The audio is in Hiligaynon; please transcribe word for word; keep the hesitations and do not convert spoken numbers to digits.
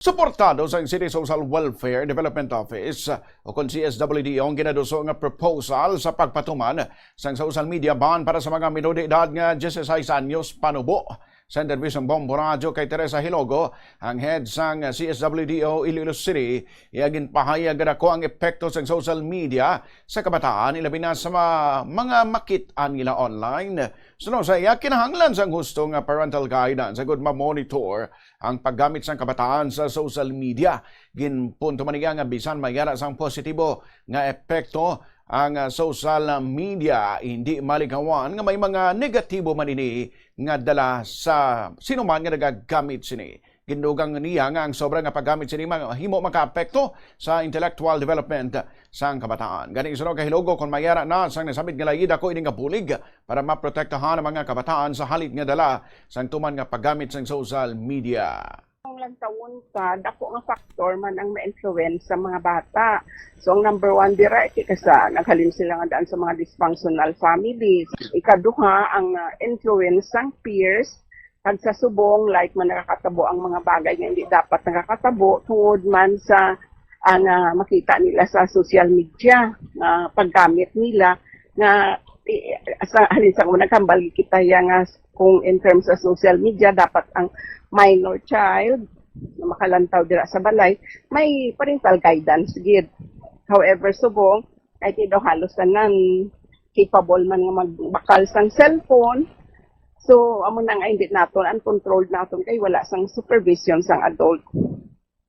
Suportado sang City Social Welfare Development Office, o kon C S W D O, ang ginaduso nga proposal sa pagpatuman sang social media ban para sa mga minor de edad nga dieciséis anyos panubo. Sa interview sang Bombo Radyo kay Teresa Hilogo, ang head sang C S W D O Iloilo City, iya ginpahayag nga dako ang epekto sang social media sa kabataan, ilabi na sa ma-, mga makit-an nila online. Suno sa iya, kinahanglan sang husto nga parental guidance agud ma-monitor ang paggamit sang kabataan sa social media. Ginpunto man niya nga bisan may ara sang positibo nga epekto ang, ah, social media, hindi maligawan nga may mga negatibo man ini nga dala sa sinuman nga nagagamit sini. Gindugang niya nga ang sobra nga paggamit sini mahimo makaapekto sa intellectual development sang kabataan. Gani, suno kay Hilogo, kon may ara na sang nasambit nga layi, dako ini nga bulig para maprotektahan ang mga kabataan sa halit nga dala sang tuman nga paggamit sang social media. Ang lantawon pa, dako nga factor man ang ma-influence sa mga bata. So, ang number one dira, kay kasa naghalin sila nga daan sa mga dysfunctional families. Ikaduha, ang, ah, influence sang peers, kag sa subong, like man, nakakatabo ang mga bagay nga hindi dapat nakakatabo tungod man sa ang, ah, makita nila sa social media nga paggamit nila nga, eh, sa, halin sa una, kambal kita ya nga kung in terms of social media, dapat ang minor child na makalantaw dira sa balay, may parental guidance gid. However, subong, kay di daw halos tanan capable man nga magbakal sang cellphone. So, amo na nga, hindi naton uncontrolled naton kay wala sang supervision sang adult.